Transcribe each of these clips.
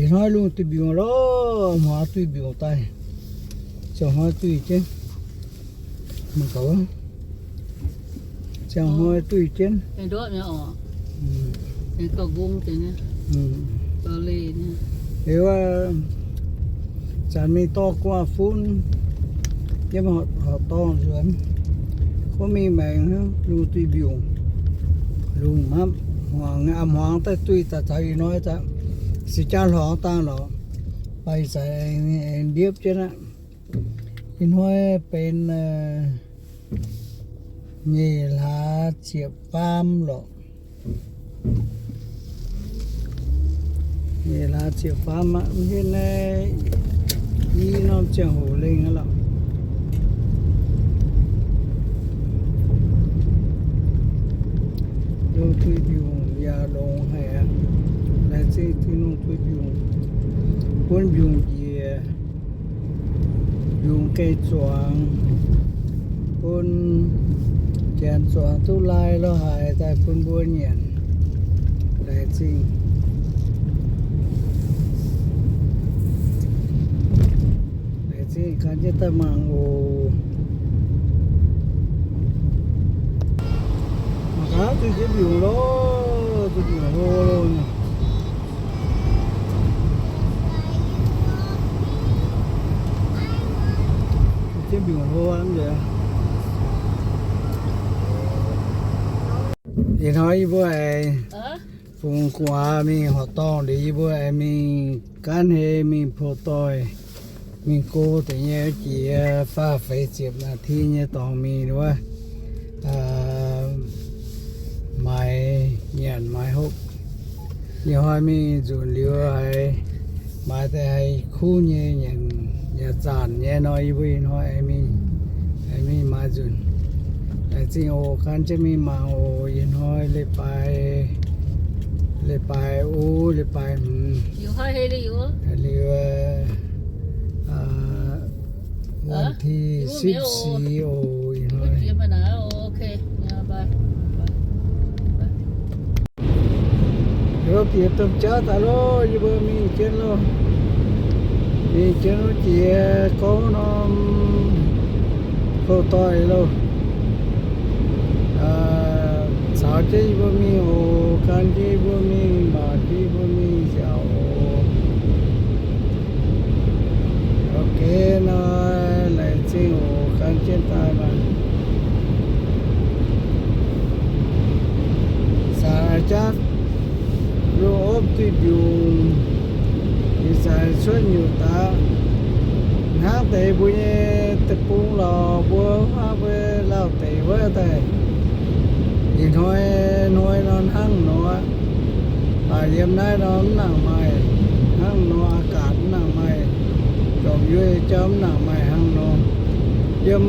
Ih hnoi lungh duih mbiungc loh, hmuangx duih mbiungc daaih. Ziangh hnoi duih jienv. Mangc gaax, ziangh hnoi duih jienv. Liuz, zanc mingh dorh gu'nguaaz-fun yiem horqc dorngh nzuonx, gorngv mingh maengx hnangv, lungh duih mbiungc, lungh hmapv, hmuangx, hmuangx daaih duih daaih taux ih hnoi, se jaa hlorngx dangh lorqc, baaih zaaix aengx ndiepv jienv aqv. Ih hnoi benx nyeic hlaax ziepc faam lorqc. Nyeic hlaax ziepc faam aqv. Mv hiuv naaiv i norm ziangh hoc lengh aqv lorqc. Lungh duih mbiungc yaac longx haic aqv. Laengz zingh Tin-Hungh duih mbiungc, bun mbiungc njiec, mbiungc gengh zuangx, bun janx zuangx duqv lai lo haaix daaih bun mbuo nyanc. Laengz zingh. Laengz zingh gan jienv daaih mangc oc. Mangc gaax, duih jienv mbiungc loh, duih mbiungc hlo loh. Duih jienv mbiungc hlo aqv. Ih hnoi yie mbuo aengx fungx gu'nguaaz mingh horqc dorngh liuz, yie mbuo aengx mingh gaanv hei mingh pou doic, mingh go deix nyei jiex faah feix ziepc นาที nyei dorngx mingh wuov, maaiz nyanc maaiz hopv. Ih hnoi mingh nzunc liuz haiz maaiz deix haih kuv nyei nyanc yaac zaanc nyei nor, yie mbuo ih hnoi aengx mingh, aengx mingh maaiz nzunc. Laengz zingh oc, gan jienv mingh mangc oc. Ih hnoi leiz-baaix, leiz-baaix uv, leiz-baaix hmz, liuz วันที่ สิบสี่ oc. Ih hnoi Yie mbuo bieqc domh jauv daaih loh, yie mbuo mingh jienv loh. Mingh jienv wuov jiex gorngv norm pou doic loh. Caux jienv yie mbuo mingh oc, gan jienv yie mbuo mingh, mangc jienv yie mbuo mingh nziaauc oc. Ok nor, laengz zingh oc, gan jienv daaih maah. Zanc a'jangv lungh opv duih mbiungc, ih zanc cuotv nyutc daaih. Hnangv deix mbuo nyei deic-bung lorqc, mbuo hnangv mbuo Lauh deic wuov daaih. Ih hnoi, hnoi nor hnangv nor, baac yiem naaiv nor mv nangc maaih hnangv nor, อากาศ mv nangc maaih, jorm yuoqv jauv mv nangc maaih hnangv nor. Yiem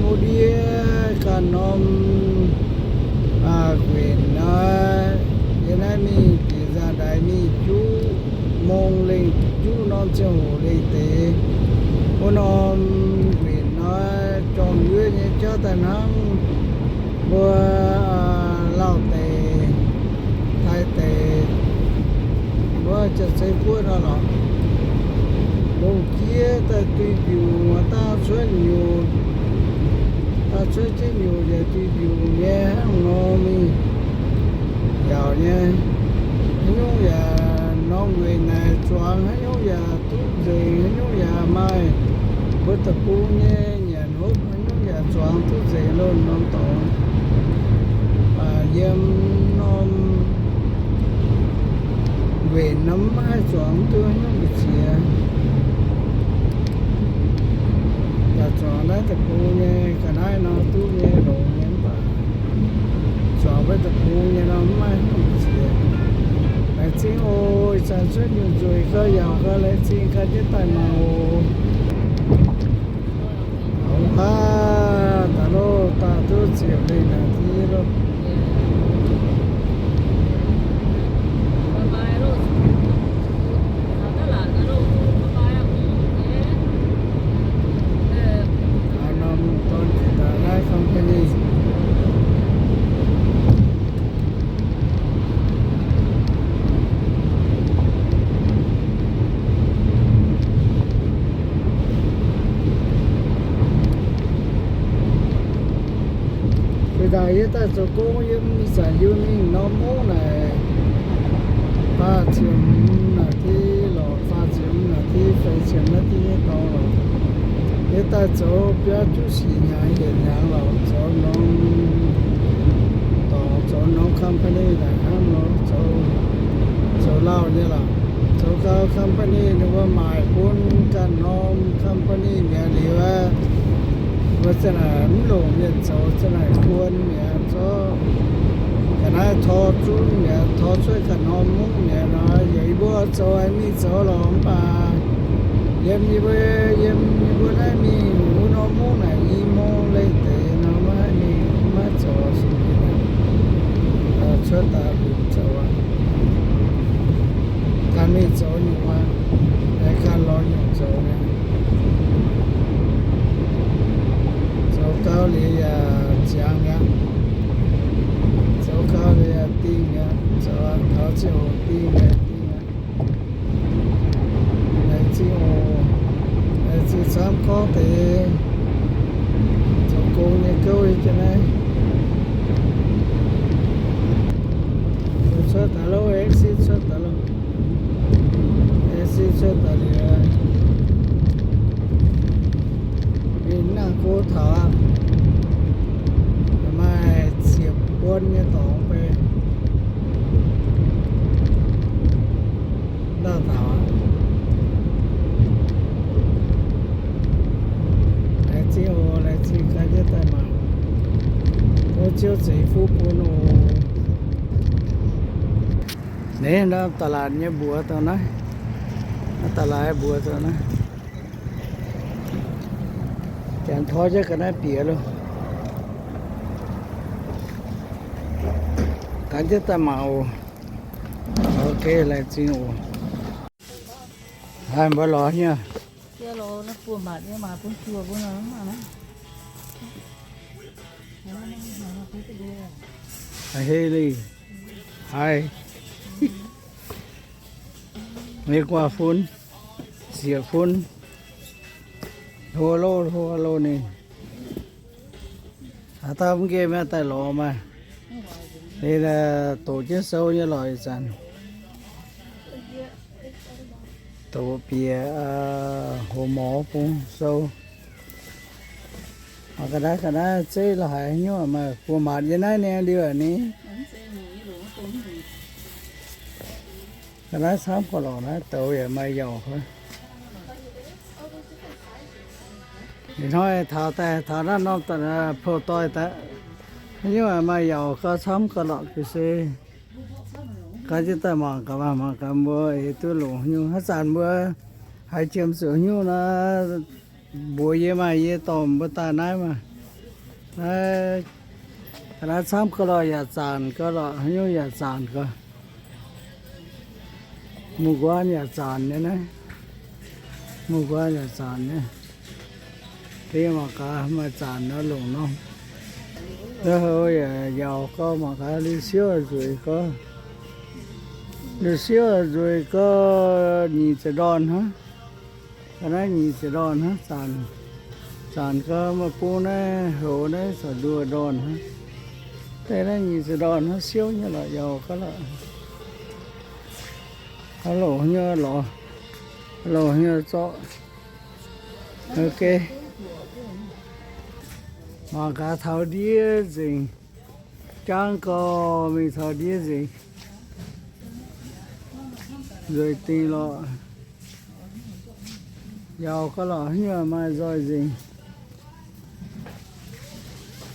wuov ndiev ganh norm nquenc nor, yiem naaiv mingh bieqc nzaah ndaix mingh juqv mong lengh, juqv norm ziangh hoc lengh deix. Wuov norm nquenc nor, jorm yuoqv nyei jauv daaih hnangv mbuo Lauh deic, Taiv deic, wuov Janx-Sei guoqv nor lorqc. Lungh jiex daaih duih mbiungc, dangh cuotv nyutc, dangh cuotv jienv nyutc yaac duih mbiungc nyei hnangv nor mingh yaac nyei. Haaix nyungc yaac norm nquenc naaic zuangx, haaix nyungc yaac duqv nzengc, haaix nyungc yaac maaih mbuo deic-bung nyei nyanc hopv, haaix nyungc yaac zuangx duqv nzengc loh norm dorngx. Yiem norm nquenc nor mv haih zuangx duqv haaix nyungc mbu'ziex. Yaac zuangx naaiv deic-bung nyei ga'naaiv nor duqv nyei longx nyei mv baac zuangx wuov deic-bung nyei nor mv maaih hnyouv ziex. Laengz zingh oc. Ih zanc cuotv nyutc nzueic gau, yaac gau laengz zingh gan jienv daaih mangc oc. Aav, daaih loh, daaih duqv ziepc lengh naaic div loh. Norm dorn jiex daaih naaiv company. Yie daaih zoux gong yiem ih zanc yie mingh norm mungv naaic, faah ziepc hmz naaic div lorqc, faah ziepc hmz naaic div feix ziepc naaiv div nyei dorngx lorqc. Yie daaih zoux biauv juqv sic hnyangx yietc hnyangx lorqc, zoux norm dorngx, zoux norm company naaic hnangv nor, zoux, zoux lauh nyei lorqc. Zoux gau company ninh mbuo maaic bun ganh norm company mi'aqv liuz, mbuo za'naaic mv longc mienh zoux, za'naaic guon mi'aqv, zorqv ga'naaiv tor zunv mi'aqv, tor cuotv ganh norm mungv mi'aqv nor, yie mbuo zoux haiz mingh zoux lorqc mv baac yiem yie mbuo, yiem yie mbuo naaiv mingh wuov norm mungv naaic i mungv leiz deix nor maiv haih mingh, maiv zoux sung cuotv daaih lunc zoux aqv. Ganh mingh zoux nyungc aqv, ganh lorz nyungc zoux mi'aqv. Zoux gau liuz yaac ziangx mi'aqv. Zoux gau liuz yaac dingh mi'aqv. Zoux taux ziangh hoc dingh mi'aqv, dingh mi'aqv. Laengz zingh oc. Laengz zingh camv gorngv deix zoux gong nyei gouv yie jiex naaiv. Cuotv daaih loh, exit cuotv daaih loh. Exit cuotv daaih liuz, mingh nangh go taux aqv. Maaih ziepc buon nyei dorngx bei. Nangh taux aqv. Laengz zingh oc, laengz zingh gaax jienv daaih mangc. Tov Ziouv ceix fuqv bun oc. Naaiv norm da'laatc nyei mbuox dongh naaiv. Naaiv da'laatc mbuox dongh naaiv. Janx tor jienv ga'naaiv bieqc loh. Gaax jienv daaih mangc oc. Ok, laengz zingh oc. Haih mbuo lorz nyei. Hei, hei. Ninh guaax fun, sieqc fun, hlo loh, hlo loh ninh. Haaix dauh mv nqemh daaih lorz maah. Ninh doqc jienv sou nyei lorqc ih zanc. Doqc bieqc hoz mor bung sou. Mangc ga'naaiv, ga'naaiv zeiv la'haic nyungc maaih buo maanc yiem naaiv niaa liuz ni. Ga'naaiv camv gauh lorqc naaiv, douz yaac maaih yaauc. Ih hnoi taux daaih, taux naaiv norm pou doic daaih, haaix nyungc maaih yaauc gauh camv gauh lorqc ga'sie. Gaax jienv daaih mangc gaax, mangc gaax mbuo eix duqv longc haaix nyungc. Haaix zanc mbuo haiz jiem zuqc haaix nyungc nor, mbuox yie maah, yie dorh mbuo daaih naaiv maah. Naaiv, naaiv camv gauh lorqc, yaac zaanc gauh lorqc, haaix nyungc yaac zaanc gauh. Mungh nquaam yaac zaanc nyei naaiv. Mungh nquaam yaac zaanc nyei. Dingh mangc gaax maaih zaanc nor longc norm. Ndau houv yaac yaauc gauh mangc gaax, liuz siouv nzueic gauh. Liuz siouv nzueic gauh nyic ziepc ndorn hnangv. Ga'naaiv nyic ziepc ndorn hnangv, zaanc, zaanc gauh maaih bung naaiv, houx naaiv corc nduoh ndorn hnangv. Deix naaiv nyic ziepc ndorn hnangv, siouv nyei lorqc, yaauc gauh lorqc. Haaix lorqc nyei lorqc, haaix lorqc nyei zorqv. Ok. Mangc gaax taux ndiev nzengc. Jangv gauh mingh taux ndiev nzengc. Nzueic dingh lorqc. Yaauc gauh lorqc, haaix nyungc maaih nzoih nzengc.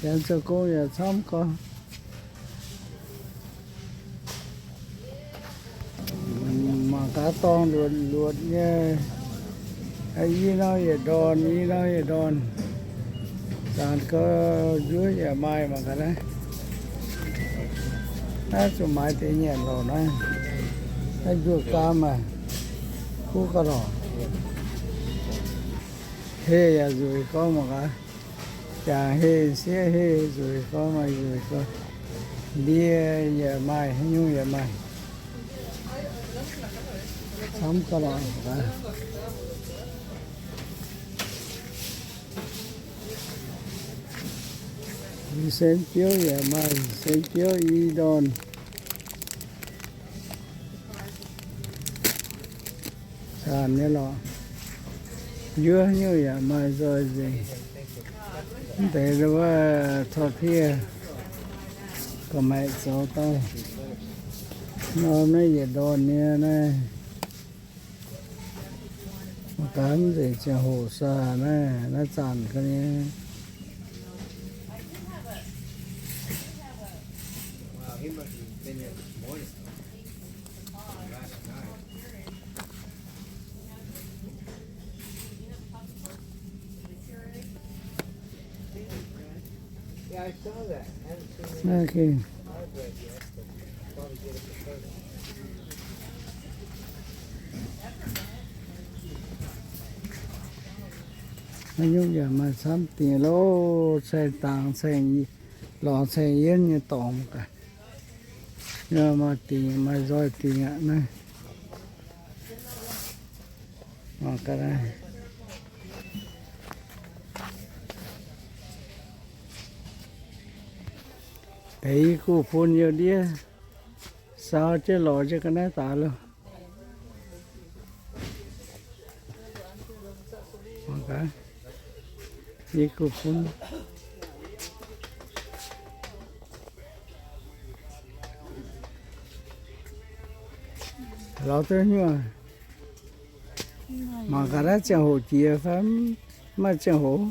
Janx zoux gong yaac camv gauh. Mangc gaax dorngh luotc luotc nyei. I norm yietc ndorn, i norm yietc ndorn. Zaanc gauh njuov yaac maaih mangc gaax naaiv. Naaiv zuqc maaiz deix nyanc lorqc naaiv. Naaiv njuov gaam aac, kuv gauh lorqc. Heh yaac nzueic gorngv mangc gaax. Jangc heh, sieqv heh, nzueic gorngv maaih nzueic gorngv. Ndie yaac maaih, haaix nyungc yaac maaih. Camv gauh lorqc. Sen biouv yaac maaih sen biouv i ndorn. Zaanc nyei lorqc. Njuov nyungc yaac maaih nzoih nzengc. Mv deix wuov tortilla gorqv-maeqc zoux daaih. Norm naaiv yietc ndorn nyei naaiv. Mangc gaax, mv nzengc ziangh hoc saah naaiv, naaiv zaanc ga'nyei. Haaix nyungc yaac maaih camv dingc loh, caeng dangx, caeng lorz caeng yienv nyei dorngx gaax. Maaih dingc, maaih nzoih dingc aqv naaiv. Deix i guv fun youh ndiev, sau jienv lorz jienv ga'naaiv daaih loh. I guv fun. Lorz duqv nyuoz. Mangc gaax naaiv ziangh hoc jiex fai mv maaih ziangh hoc.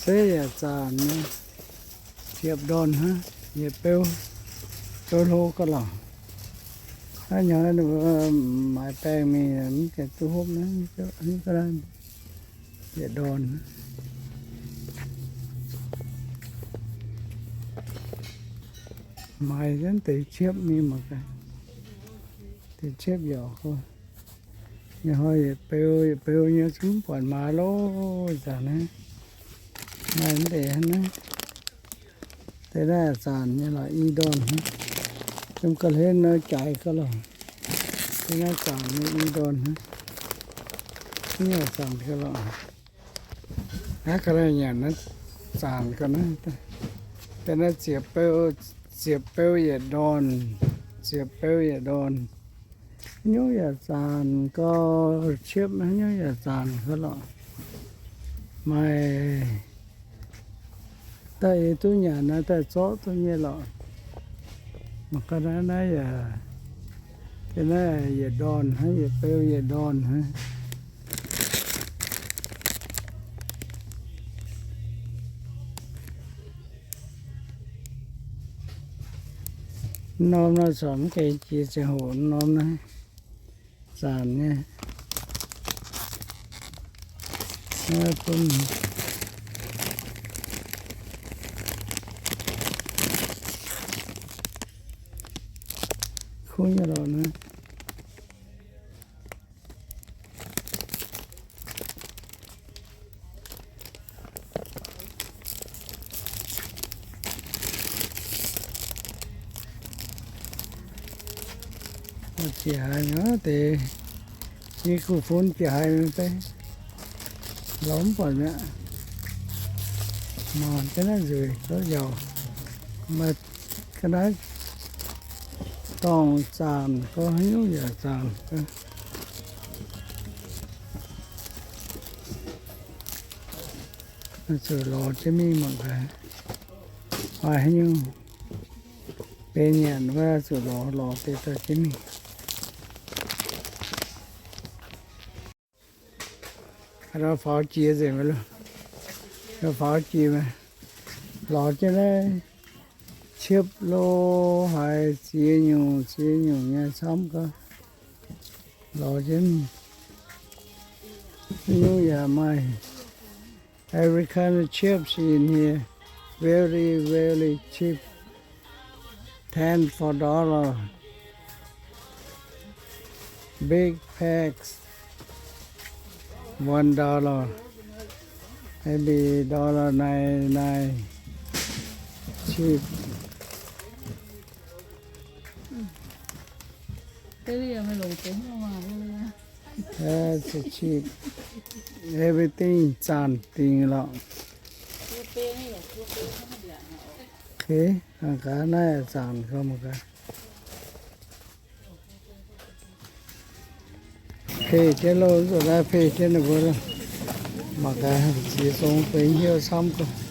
Se yaac zaanc nyei, ziepc ndorn hnangv, yietc beu, beu hlo ga'lauc. Naaiv nyei maaiz baengh mingh mv gaengh duqv hopv naaiv, yietc ndorn. Maaiz deix ciepv mingh mangc gaax, deix ciepv yaac, nyei hnoi yietc beu, yietc beu nyei zungv buatc maaiz loh. Zaanc naaiv maaih mv deix hnangv naaiv. Deix naaiv zaanc nyei lorqc, i ndorn hnangv. Yiem ga'hlen nor jaaix ga'lauc. Deix naaiv zaanc nyei i ndorn hnangv. Mv yaac zaanc ga'lauc. Naaiv ga'naaiv nyanc naaiv zaanc ga'naaiv. Deix naaiv ziepc beu, ziepc beu yietc ndorn, ziepc beu yietc ndorn. Haaix nyungc yaac zaanc gau, ciepv haaix nyungc yaac zaanc gau lorqc. Maaih daaih ei duqv nyanc naaiv daaih zorqv duqv nyei lorqc. Mangc gaax naaiv, naaiv yaac, naaiv yietc ndorn hnangv, yietc beu yietc ndorn hnangv. Norm nor corc mv gaengh jiex ziangh hoc norm naaiv. Zaanc nyei. Bun kuv nyei lorqc naaiv. Jiex haiz deix, nyei guv fun jiex haiz mingh deix, lorz mv buatc mi'aqv. Mangc gaax naaiv nzueic gauh yauc, maaih ga'naaiv dorngh zaanc gauh, haaix nyungc yaac zaanc gauh. Zuqc lorz jienv mingh mangc gaax, maaih haaix nyungc benx nyanc wuov, zuqc lorz, lorz deix daaih jienv mingh. Faaux jiex nzengc, faaux jiex, lorz jienv naaiv ciepv lo haaix ziex nyungc ziex nyungc nyei camv gau, lorz jienv mingh. Nyungc yaac maaih. Every kind of chips in here, very, very cheap. Ten for dollar. Big packs, one dollar. Maybe dollar nine nine. Cheap. Everything zaanc dingc lorqc. Okay, mangc gaax naaiv zaanc gau mangc gaax. Pei jienv loh, nzunc naaiv pei jienv ninh mbuo. Mangc gaax ziex zong benx hnyouv camv gau.